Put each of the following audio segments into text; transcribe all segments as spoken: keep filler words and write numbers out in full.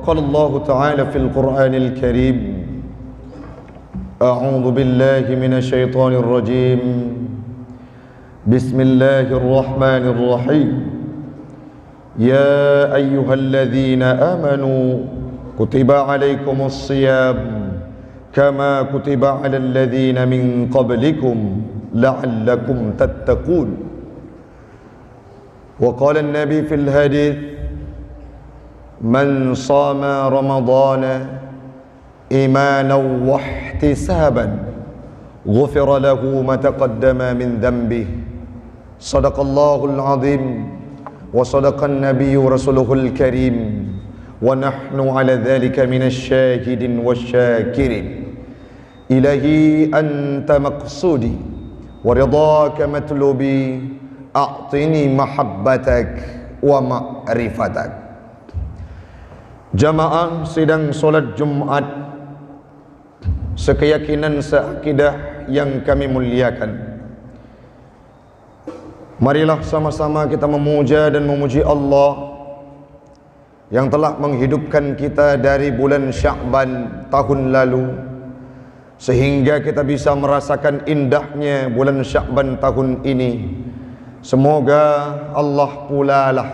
قال الله تعالى في القرآن الكريم: أعوذ بالله من الشيطان الرجيم. بسم الله الرحمن الرحيم. يا أيها الذين آمنوا كتب عليكم الصيام كما كتب على الذين من قبلكم لعلكم تتقون. وقال النبي في الحديث: من صام رمضان إيمانا واحتسابا غفر له ما تقدم من ذنبه. صدق الله العظيم وصدق النبي ورسوله الكريم ونحن على ذلك من الشاهدين والشاكرين. إلهي أنت مقصودي ورضاك مطلوبي، أعطني محبتك ومعرفتك. Jamaah sidang salat Jumat sekeyakinan seakidah yang kami muliakan, marilah sama-sama kita memuja dan memuji Allah yang telah menghidupkan kita dari bulan Sya'ban tahun lalu, sehingga kita bisa merasakan indahnya bulan Sya'ban tahun ini. Semoga Allah pulalah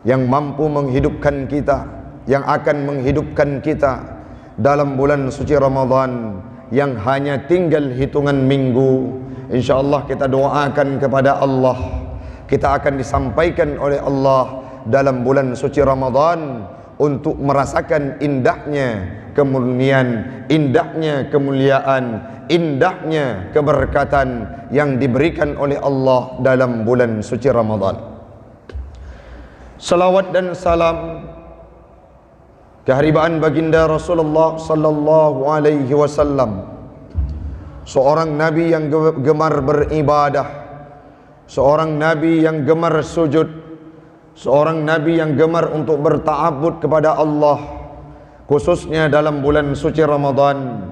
yang mampu menghidupkan kita, yang akan menghidupkan kita dalam bulan suci Ramadan yang hanya tinggal hitungan minggu. Insya Allah kita doakan kepada Allah, kita akan disampaikan oleh Allah dalam bulan suci Ramadan untuk merasakan indahnya kemurnian, indahnya kemuliaan, indahnya keberkatan yang diberikan oleh Allah dalam bulan suci Ramadan. Salawat dan salam keharibaan baginda Rasulullah sallallahu alaihi wasallam, seorang nabi yang ge-, gemar beribadah, seorang nabi yang gemar sujud, seorang nabi yang gemar untuk berta'abud kepada Allah, khususnya dalam bulan suci Ramadan.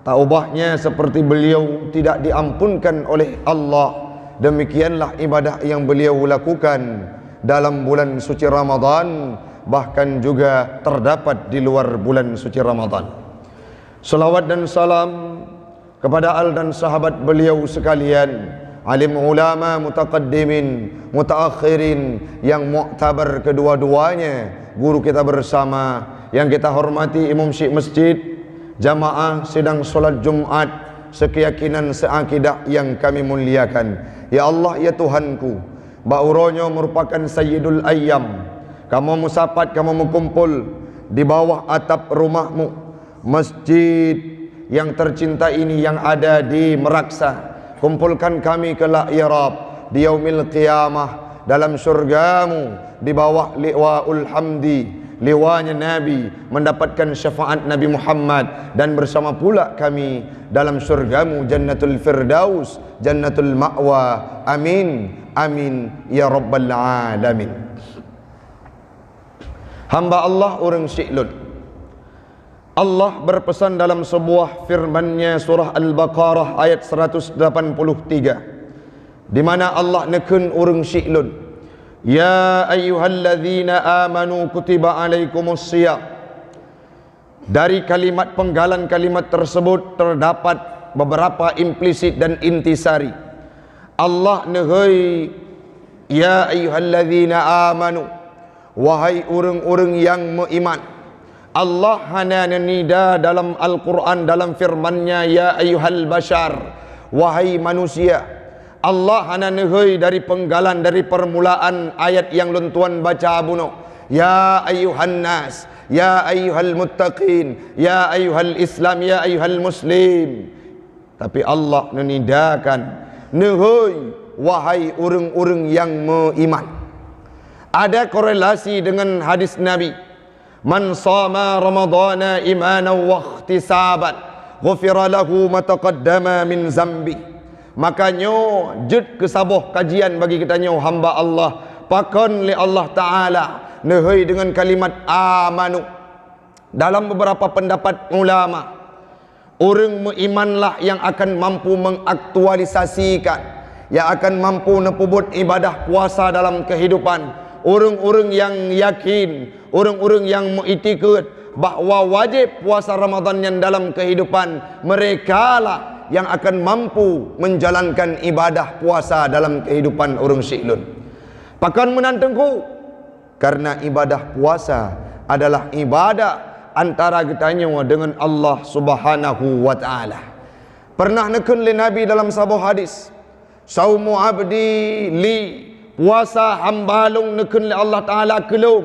Taubahnya seperti beliau tidak diampunkan oleh Allah, demikianlah ibadah yang beliau lakukan dalam bulan suci Ramadan, bahkan juga terdapat di luar bulan suci Ramadan. Salawat dan salam kepada al dan sahabat beliau sekalian, alim ulama, mutaqaddimin, mutaakhirin, yang muktabar kedua-duanya, guru kita bersama, yang kita hormati imam syik masjid, jamaah sidang salat Jumat sekeyakinan seakidah yang kami muliakan. Ya Allah, ya Tuhanku, bak uroe nyoe merupakan sayyidul ayyam. Kamoe meusapat, kamoe meukumpul di bawah atap rumah-Mu, masjid yang tercinta ini yang ada di Meraksa. Kumpulkan kami kelak, ya Rabb, di yaumil qiyamah dalam syurga-Mu, di bawah liwaul hamdi, liwanya Nabi, mendapatkan syafaat Nabi Muhammad, dan bersama pula kami dalam syurga-Mu, Jannatul Firdaus, Jannatul Ma'wa. Amin, amin, ya Rabbal Alamin. Hamba Allah ureuëng syiklon. Allah berpesan dalam sebuah firman-Nya, surah Al-Baqarah ayat seratus delapan puluh tiga, di mana Allah neukheun ureuëng syiklon, "Ya ayyuhalladzina amanu kutiba alaikumus siyam." Dari kalimat penggalan kalimat tersebut terdapat beberapa implisit dan intisari. Allah neuhôi, "Ya ayyuhalladzina amanu," wahai ureuëng-ureuëng nyang meuiman. Allah hana neunida dalam Al-Quran, dalam firman-Nya, "Ya ayyuhal bashar," wahai manusia. Allah hana neuhôi dari penggalan, dari permulaan ayat nyang lôn tuan baca bunoe, "Ya ayyuhan nas, ya ayyuhal muttaqin, ya ayyuhal Islam, ya ayyuhal muslim." Tapi Allah neunidakan, "Neuhôi, wahai ureuëng-ureuëng nyang meuiman." Ada korelasi dengan hadis Nabi, "Man shama Ramadhana imanan wahtisaban, ghufira lahu ma taqaddama min zambi." Maka nyoe jeuet keu saboh kajian bagi geutanyoe hamba Allah, pakon lé Allah Taala neuhôi deungon kalimat amanu. Dalam beberapa pendapat ulama, ureuëng meuimanlah nyang akan mampu mengaktualisasikan, nyang akan mampu neupeubuet ibadah puasa dalam kehidupan, Ureuëng-ureuëng nyang yakin, ureuëng-ureuëng nyang meuitikeuet bahwa wajéb puasa Ramadan nyan dalam keuhidupan, merekalah nyang akan mampu menjalankan ibadah puasa dalam keuhidupan ureuëng siklon. Pakon meunan Teungku? Karena ibadah puasa adalah ibadah antara geutanyoe dengan Allah Subhanahu wa Ta'ala. Pernah neukheun lé Nabi dalam saboh hadis, "Saumu abdi li, puasa hamba lôn neukheun lé Allah Ta'ala keu lôn.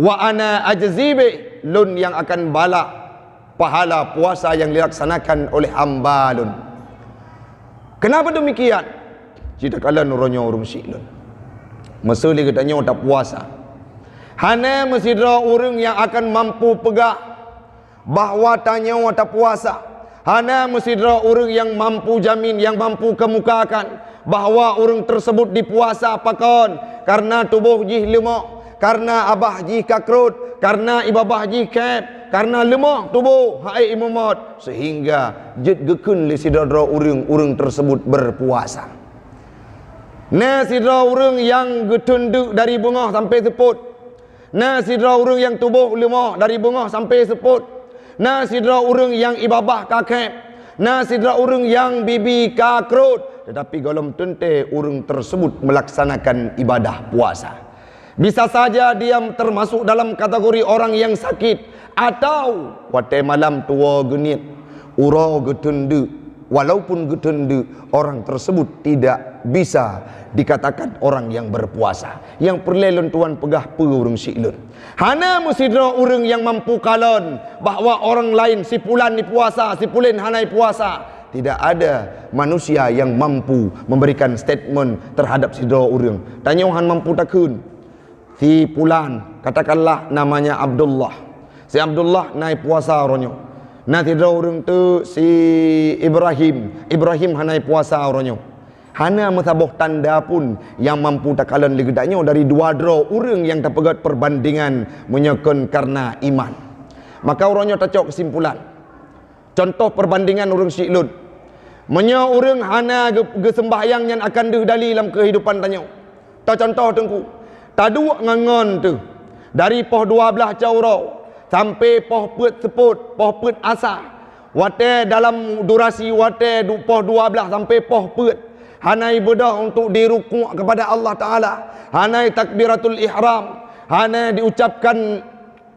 Wa ana ajzi bih, lôn nyang akan balas pahala puasa nyang dilaksanakan oleh hamba lôn." Kenapa demikian? Cit takalon uroe nyoe ureuëng siklon. Meuseu lé geutanyoe tapuasa. Hana meusidroe ureuëng nyang akan mampu peugah bahwa tanyoe tapuasa. Hana meusidroe ureuëng nyang mampu jamin, nyang mampu kemukakan bahwa ureuëng tersebut dipuasa. Pakon? Karena tuboh jih leumoh, karena abah jih ka krot, karena ibabah jih khép, karena leumoh tuboh hai imeumot, sehingga jeuet geukheun lé sidroe-droe ureuëng, ureuëng tersebut berpuasa. Na sidroe ureuëng nyang geuteundeuk dari beungoh sampai seupôt. Na sidroe ureuëng nyang tuboh leumoh dari beungoh sampai seupôt. Na sidroe ureuëng nyang ibabah ka khép. Na sidroe ureuëng nyang bibi ka krot. Tetapi gohlom teuntée ureuëng tersebut melaksanakan ibadah puasa. Bisa saja dia termasuk dalam kategori orang yang sakit, atau watée malam tuwoe geuniet, uroe geuteundeuk, walaupun geuteundeuk, orang tersebut tidak bisa dikatakan orang yang berpuasa. Nyang peureulée lôn tuan peugah peue ureuëng siklon. Hana meusidroe ureuëng nyang mampu kalon bahwa orang lain, si pulan ni puasa, si pulen hana puasa. Tidak ada manusia yang mampu memberikan statement terhadap sidroe ureuëng. Tanyoe hana mampu takheun. Si pulan, katakanlah namanya Abdullah. Si Abdullah na puasa uroe nyoe. Na sidroe ureuëng tu si Ibrahim. Ibrahim hana puasa uroe nyoe. Hana meusaboh tanda pun nyang mampu takalon lé geutanyoe dari dua droe ureuëng nyang tapeugét perbandingan meunyoe kon karena iman. Maka uroe nyoe tacok keusimpulan. Contoh perbandingan ureuëng siklon. Meunyoe ureuëng hana ge-, geuseumbahyang nyan akan deuh dali lam keuhidupan tanyoe. Teucontoh Teungku, taduek ngon-ngon teuh dari poh dua blaih cot uroe sampai poh peuet seupôt, poh peuet asa. Watée dalam durasi watée du-, poh dua blaih sampai poh peuet, hana ibeudôh untuk dirukuk kepada Allah Ta'ala, hana takbiratul ihram, hana diucapkan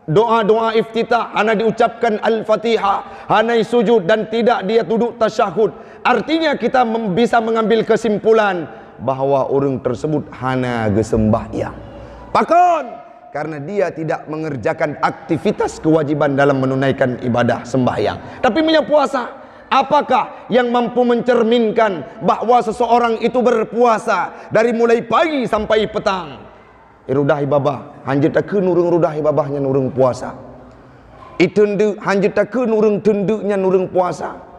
doa-doa iftitah, hana diucapkan Al-Fatihah, hana sujud dan tidak dia duduk tasyahud. Artinya kita mem-, bisa mengambil kesimpulan bahwa ureuëng tersebut hana geuseumbahyang. Pakon? Karena dia tidak mengerjakan aktivitas kewajiban dalam menunaikan ibadah sembahyang. Tapi meunyoe puasa, apakah yang mampu mencerminkan bahwa seseorang itu berpuasa dari mulai pagi sampai petang? Irudah ibabah, hanjeuet takheun ureuëng rudah ibabah nyan ureuëng puasa. Iteundeuk, hanjeuet takheun ureuëng teundeuk nyan ureuëng puasa.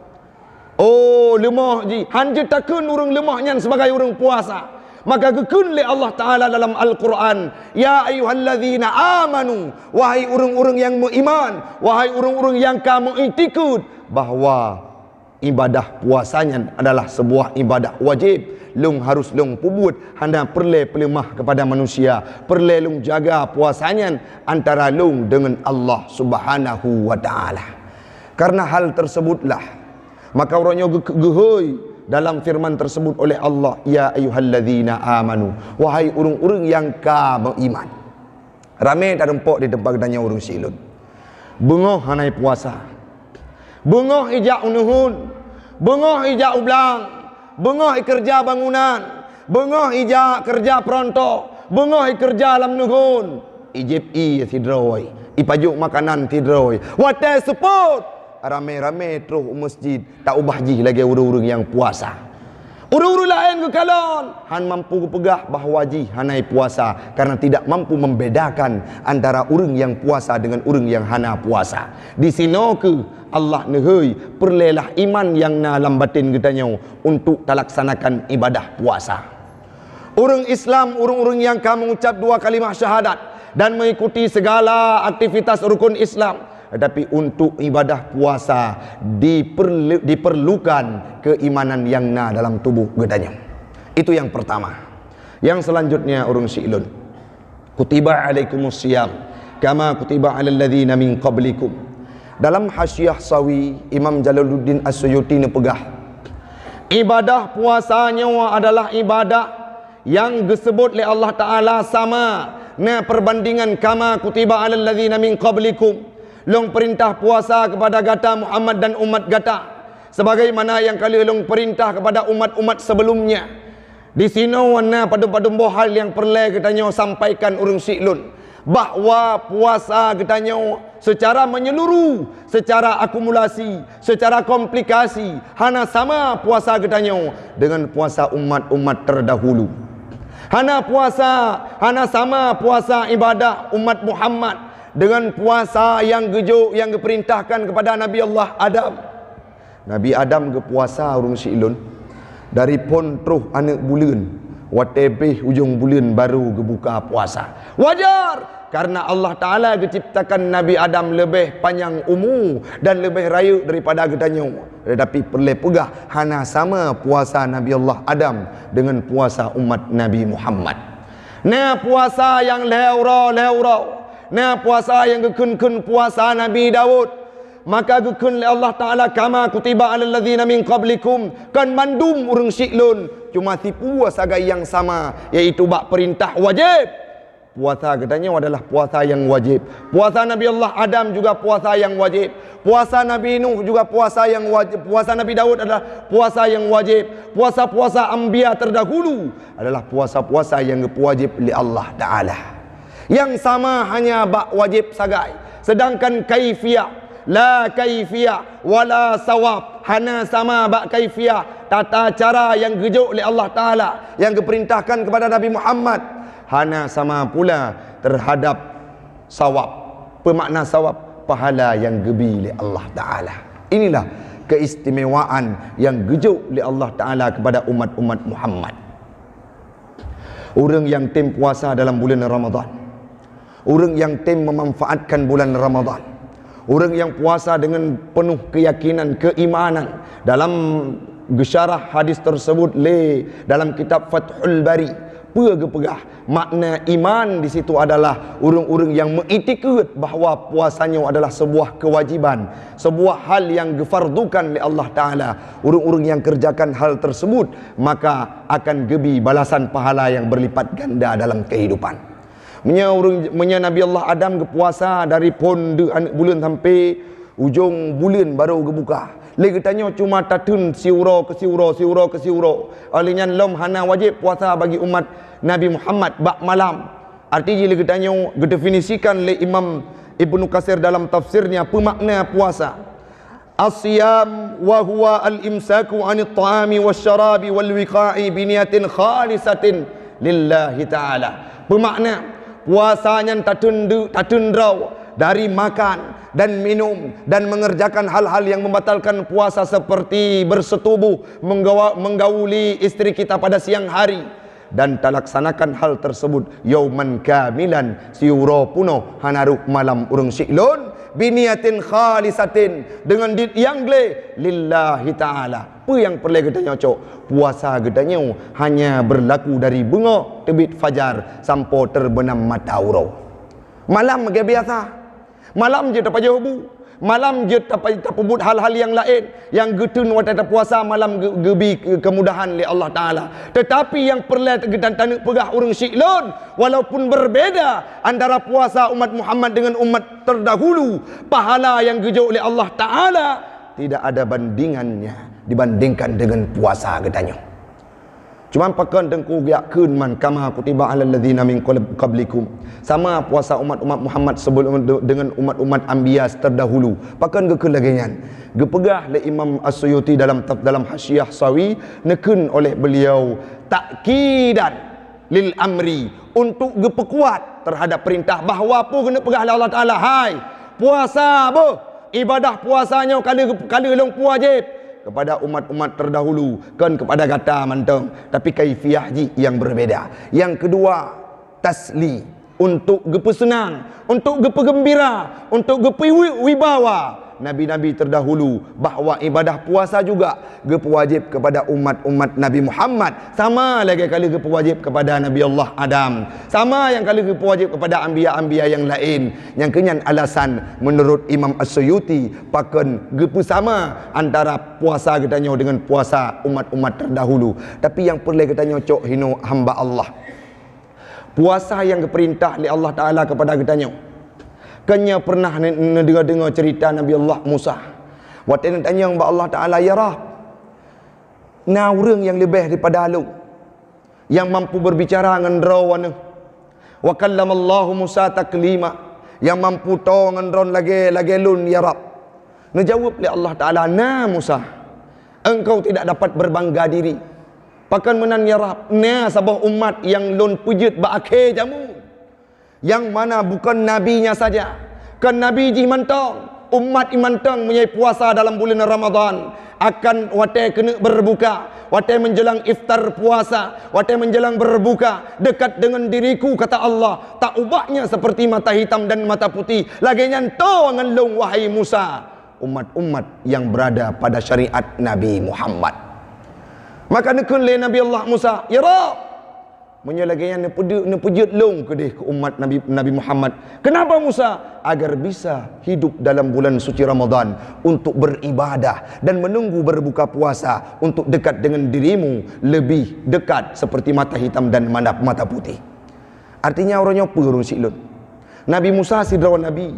Oh, leumoh jih, hanjeuet takheun ureuëng leumoh nyan sebagai ureuëng puasa. Maka geukheun lé Allah Ta'ala dalam Al-Quran, "Ya ayyuhalladzina amanu, wahai ureuëng-ureuëng nyang meuiman, wahai ureuëng-ureuëng nyang ka meuitikeuet bahwa ibadah puasa nyan adalah sebuah ibadah wajib, lôn harus lôn peubuet, hana peureulée peuleumah kepada manusia, peureulée lôn jaga puasa nyan antara lôn deungon Allah Subhanahu wa Ta'ala." Karena hal tersebutlah, maka uroe nyoe geu-, geuhôi dalam firman tersebut oleh Allah, "Ya ayyuhalladzina amanu, wahai ureuëng-ureuëng nyang ka meuiman." Ramé tarumpok di teumpat geutanyoe ureuëng siklon. Beungoh hana puasa. Beungoh ijak u neuheun. Beungoh ijak u blang. Beungoh ikeureuja bangunan. Beungoh ijak keureuja peuranto. Beungoh ikeureuja lam neuheun. Ijieb ié sidroe. Ipajoh makanan sidroe. Watée seupôt, ramé-ramé troh u meuseujid, taubah jih lagée ureuëng-ureuëng nyang puasa. Ureuëng-ureuëng laén geukalon, hana mampu geupeugah bahwa jih hana puasa karena tidak mampu membedakan antara ureuëng nyang puasa dengan ureuëng nyang hana puasa. Disinoe kheueh Allah neuhôi, peureulée lah iman nyang na lam baten geutanyoe untuk talaksanakan ibadah puasa. Ureuëng Islam, ureuëng-ureuëng nyang ka mengucap dua kalimah syahadat dan mengikuti segala aktivitas rukun Islam, tetapi untuk ibadah puasa diperlu-, diperlukan keimanan nyang na dalam tuboh geutanyoe. Itu yang pertama. Yang selanjutnya, ureuëng siklon. "Kutiba alaikumus siyam kama kutiba alal ladzina min qablikum." Dalam Hasyiah Sawi, Imam Jalaluddin As-Suyuti neupeugah, ibadah puasa nyoe adalah ibadah nyang geuseubut lé Allah Taala sama na perbandingan kama kutiba alal ladzina min qablikum. Lôn peurintah puasa kepada gata Muhammad dan umat gata, sebagaimana nyang ka lheueh lôn peurintah kepada umat-umat sebelumnya. Di sinoe na padum-padum boh hal nyang peureulée geutanyoe sampaikan ureuëng syiek lôn, bahwa puasa geutanyoe secara menyeluruh, secara akumulasi, secara komplikasi, hana sama puasa geutanyoe dengan puasa umat-umat terdahulu. Hana puasa, hana sama puasa ibadah umat Muhammad dengan puasa nyang geujok, nyang geupeurintahkan kepada Nabi Allah Adam. Nabi Adam geupuasa ureuëng syiek lôn dari phon troh aneuëk buleuen, watée béh ujong buleuen barô geubuka puasa. Wajar, karena Allah Taala geuciptakan Nabi Adam leubeh panyang umu dan leubeh rayeuk daripada geutanyoe. Tetapi peureulée peugah, hana sama puasa Nabi Allah Adam dengan puasa umat Nabi Muhammad. Na puasa nyang lhée uroe, lhée uroe. Na puasa nyang geukheun-kheun puasa Nabi Daud. Maka geukheun lé Allah Taala, "Kama kutiba alal ladzina min qablikum," kon mandum ureuëng syiek lôn, cuma sipuwoe sagai nyang sama, yaitu bak peurintah wajéb. Puasa geutanyoe adalah puasa nyang wajéb. Puasa Nabi Allah Adam juga puasa nyang wajéb. Puasa Nabi Nuh juga puasa nyang wajéb. Puasa Nabi Daud adalah puasa nyang wajéb. Puasa-puasa anbiya terdahulu adalah puasa-puasa nyang geupeuwajéb lé Allah Taala. Nyang sama hanya bak wajéb sagai, sedangkan kaifiah, la kaifiah wala sawab, hana sama bak kaifiah, tata cara nyang geujok lé Allah Taala, nyang geupeurintahkan kepada Nabi Muhammad, hana sama pula terhadap sawab. Peumakna sawab, pahala nyang geubi lé Allah Taala. Inilah keistimewaan nyang geujok lé Allah Taala kepada umat-umat Muhammad. Ureuëng nyang tem puasa dalam bulan Ramadan, ureuëng nyang tem memanfaatkan bulan Ramadan, ureuëng nyang puasa dengan penuh keyakinan, keimanan, dalam geusyarah hadis tersebut lé dalam kitab Fathul Bari, peue geupeugah, makna iman di situ adalah ureuëng-ureuëng nyang meuitikeuet bahwa puasa nyoe adalah sebuah kewajiban, sebuah hal nyang geufardukan lé Allah Taala. Ureuëng-ureuëng nyang kerjakan hal tersebut, maka akan geubi balasan pahala nyang berlipat ganda dalam kehidupan. Meunyoe ureuëng, meunyoe Nabi Allah Adam geupuasa dari phon deuk aneuëk buleuen sampai ujong buleuen barô geubuka, lé geutanyoe cuma tatheun siuroe keu siuroe, siuroe keu siuroe. Óh lheueh nyan lom hana wajéb puasa bagi umat Nabi Muhammad bak malam. Arti jih lé geutanyoe geudefinisikan lé Imam Ibnu Katsir dalam tafsirnya peumakna puasa. As-siyam wa huwa al-imsaku 'anit ta'ami wasyarabi wal wiqa'i bi niyatin khalisatin lillahi ta'ala. Peumakna, puasa nyan tateun deu-, tateun droe dari makan dan minum dan mengerjakan hal-hal yang membatalkan puasa seperti bersetubuh, menggawa-, menggauli istri kita pada siang hari. Dan talaksanakan hal tersebut yauman kamilan, siuroe punoh hana rôh malam ureuëng syiek lôn, biniyatin khalisatin, deungon niet nyang gleh, lillahi ta'ala. Peue nyang peureulée geutanyoe cok? Puasa geutanyoe hanya berlaku dari beungoh teubiet fajar sampoe teubeunam mata uroe. Malam lagée biasa. Malam jeuet tapajoh bu. Malam jeuet tapa-, tapeubuet hal-hal nyang laén nyang geuteun watée tapuasa malam geu-, geubi ke-, keumudahan lé Allah Taala. Teutapi nyang peureulée geutanyoe taneuk peugah ureuëng syiek lôn, walaupun berbeda antara puasa umat Muhammad dengan umat terdahulu, pahala nyang geujok lé Allah Taala tidak ada bandingannya dibandingkan dengan puasa geutanyoe. Cuman pakon Teungku geujak kheun man kama kutiba alal ladzina min qab-, qablikum. Sama puasa umat-umat Muhammad sebelum de-, dengan umat-umat anbiya terdahulu. Pakon geukheun lagée nyan? Geupeugah lé Imam As-Suyuti dalam taf-, dalam Hasyiah Sawi, neukheun oleh beliau ta'kidan lil amri, untuk geupeukuat terhadap perintah bahwa peue keuneuk peugah lé Allah Taala, "Hai, puasa boh, ibadah puasa nyoe ka lheueh, ka lheueh lôn peuwajéb kepada umat-umat terdahulu, kon kepada gata mantong, tapi kaifiah jih nyang berbeda." Yang kedua, tasli, untuk geupeuseunang, untuk geupeugembira, untuk geupeuwi-, wibawa. nabi-nabi terdahulu bahwa ibadah puasa juga geupeuwajéb kepada umat-umat Nabi Muhammad, sama lagée ka lheueh geupeuwajéb kepada Nabi Allah Adam, sama nyang ka lheueh geupeuwajéb kepada anbiya-anbiya nyang laén. Nyang keunyan alasan, menurut Imam As-Suyuti, pakon geupeusama antara puasa geutanyoe dengan puasa umat-umat terdahulu. Tapi nyang peureulée geutanyoe cok hinoe hamba Allah. Puasa nyang geupeurintah lé Allah Taala kepada geutanyoe. Kan nyoe pernah ne-, neudeungoe-deungoe cerita Nabi Allah Musa. Watée neutanyong bak Allah Taala, "Ya Rabb, na ureuëng nyang leubeh daripada lôn, nyang mampu berbicara ngon droe neuh. Wa kallamallahu Musa taklima, nyang mampu toe ngon droe lagée, lagée lôn, ya Rabb." Neujaweueb lé Allah Taala, "Na, Musa, engkau tidak dapat berbangga diri. Pakon meunan, ya Rabb, na saboh umat nyang lôn peujeuet bak akhé jameun, nyang mana bukan nabinya saja, kon nabi jih mantong, umat jih mantong meunyoe puasa dalam bulan Ramadan, akan watée keuneuk berbuka, watée menjelang iftar puasa, watée menjelang berbuka, dekat dengan diriku, kata Allah, tak ubahnya seperti mata hitam dan mata putih. Lagée nyan toe ngon lôn, wahai Musa, umat-umat yang berada pada syariat Nabi Muhammad." Maka neukheun lé Nabi Allah Musa, "Ya Rabb, meunyoe lagée nyan neupeudeu-, neupeujeuet lôn keudeh keu umat Nabi, Nabi Muhammad." Kenapa Musa? Agar bisa hidup dalam bulan suci Ramadan untuk beribadah dan menunggu berbuka puasa untuk dekat dengan dirimu lebih dekat seperti mata hitam dan mata, mata putih. Artinya, uroe nyoe peue ureuëng siklon? Nabi Musa sidroe nabi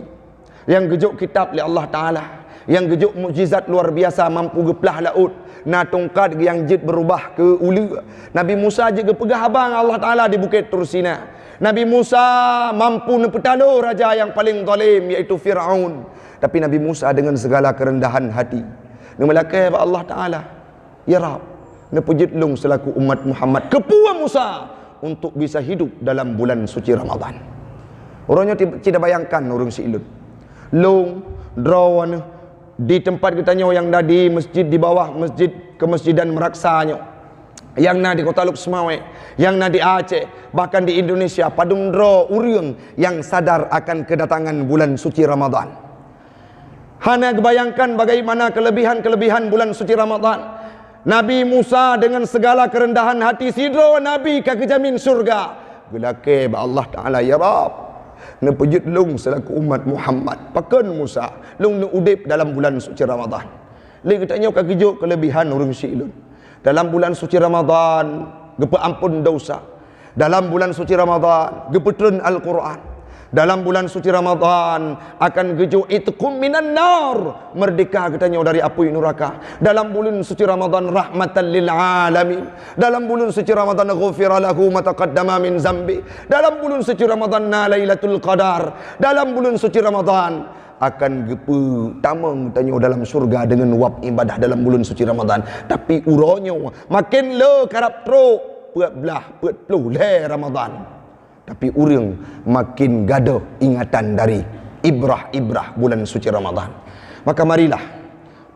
nyang geujok kitab lé Allah Taala, nyang geujok mukjizat luar biasa, mampu geuplah laôt, na tungkat nyang jeuet beurubah keu uleue. Nabi Musa jeuet geupeugah haba ngon Allah Taala di Bukét Tursina. Nabi Musa mampu neupeutaloe raja nyang paleng zalim, yaitu Firaun. Tapi Nabi Musa dengan segala kerendahan hati neumeulakée bak Allah Taala, "Ya Rabb, neupeujeuet lôn selaku umat Muhammad." Keupeue Musa? Untuk bisa hidup dalam bulan suci Ramadan. Uroe nyoe ti-, cit tabayangkan ureuëng siklon. Lôn, droeneuh, di teumpat geutanyoe nyang na di masjid, di bawah masjid Kemasjidan Meraksa nyoe, nyang na di Kota Lhokseumawe, nyang na di Aceh, bahkan di Indonesia, padum droe ureuëng nyang sadar akan keudatangan bulan suci Ramadan. Hana geubayangkan bagaimana keulebihan-keulebihan bulan suci Ramadan. Nabi Musa dengan segala kerendahan hati, sidroe nabi ka geujamin syurga, geulakée bak Allah Taala, "Ya Rabb, neupeujeuet lôn selaku umat Muhammad." Pakon Musa? "Lôn neuudeb dalam bulan suci Ramadan." Lé geutanyoe ka geujok keulebihan ureuëng siklon. Dalam bulan suci Ramadan geupeuampon dosa. Dalam bulan suci Ramadan geupeutreun Al-Quran. Dalam bulan suci Ramadan akan geujok itqum minan nar, merdeka geutanyoe dari apui nuraka. Dalam bulan suci Ramadan rahmatan lil alamin. Dalam bulan suci Ramadan ghufira lahu ma taqaddama min zambi. Dalam bulan suci Ramadan na Lailatul Qadar. Dalam bulan suci Ramadan akan geupeutamong tanyoe dalam syurga deungon wab ibadah dalam bulan suci Ramadan. Tapi uroe nyoe maken le karab trok peuet blaih, peuet ploh lhée Ramadan. Tapi ureuëng maken gadôh ingatan dari ibrah-ibrah bulan suci Ramadan. Maka marilah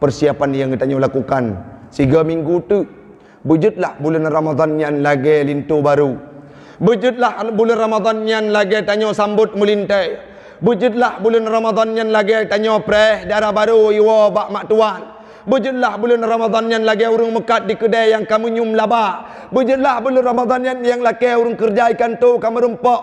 persiapan nyang geutanyoe lakukan siga minggu teuk. Beujeuetlah buleuen Ramadhan nyan lagée linto barô. Beujeuetlah buleuen Ramadhan nyan lagée tanyoe sambot meulintée. Beujeuetlah buleuen Ramadhan nyan lagée tanyoe preh dara barô iwoe bak mak tuan. Beujeuetlah buleuen Ramadhan nyan lagée ureuëng meukat di keudée nyang ka meunyum laba. Beujeuetlah buleuen Ramadhan nyan nyang lakée ureuëng keureuja i kantô ka meurumpok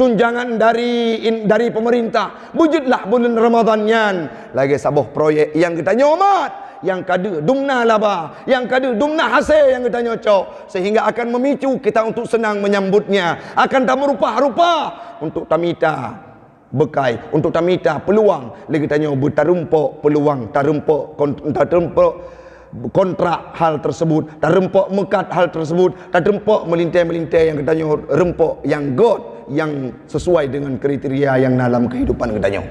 tunjangan dari in-, dari peumeurintah. Beujeuetlah buleuen Ramadhan nyan lagée saboh proyek nyang geutanyoe mat, nyang ka deuh dumna laba, nyang ka deuh dumna hasé nyang geutanyoe cok, sehingga akan memicu kita untuk senang menyambutnya, akan tameurupa-rupa untuk tamita beukai, untuk tamita peuluang lé geutanyoe beutarumpok peuluang, tarumpok kon-, tarumpok kontrak hal tersebut, tarumpok meukat hal tersebut, tarumpok meulintée-meulintée nyang geutanyoe rumpok nyang göt, nyang sesuai dengan kriteria nyang na lam kehidupan geutanyoe.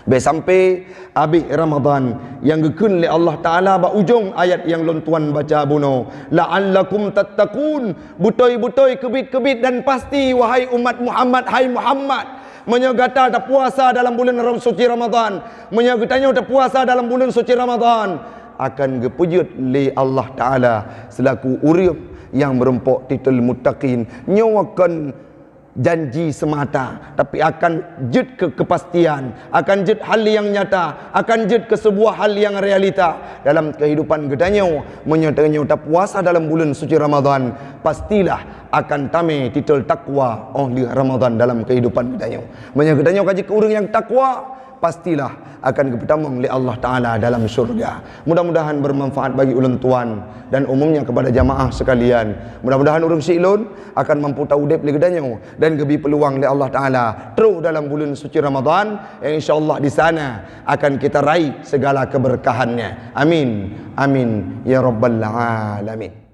Bék sampai abéh Ramadhan nyang geukheun lé Allah Taala bak ujong ayat nyang lôn tuan baca bunoe, "La'allakum tattaqun." Beutôi-beutôi keubiet-keubiet dan pasti, wahai umat Muhammad, hai Muhammad, meunyoe gata tapuasa dalam buleuen Ram-, suci Ramadhan, meunyoe geutanyoe tapuasa dalam buleuen suci Ramadhan, akan geupeujeuet lé Allah Taala seulaku ureuëng nyang meurumpok titel muttaqin. Nyoe kon janji semata, tapi akan jeuet keu kepastian, akan jeuet hal nyang nyata, akan jeuet keu sebuah hal nyang realita dalam kehidupan geutanyoe. Meunyoe tanyoe tapuasa dalam buleuen suci Ramadan, pastilah akan tamé titel takwa óh lheueh Ramadan dalam kehidupan geutanyoe. Meunyoe geutanyoe ka jeuet keu ureuëng nyang takwa, pastilah akan geupeutamong lé Allah Taala dalam syurga. Mudah-mudahan bermanfaat bagi ulôn tuan dan umumnya kepada jamaah sekalian. Mudah-mudahan ureuëng syiek lôn akan mampu taudeb lé geutanyoe dan geubri peuluang lé Allah Taala troh dalam buleuen suci Ramadan, yang insya Allah di sana akan kita raih segala keberkahannya. Amin. Amin ya rabbal alamin.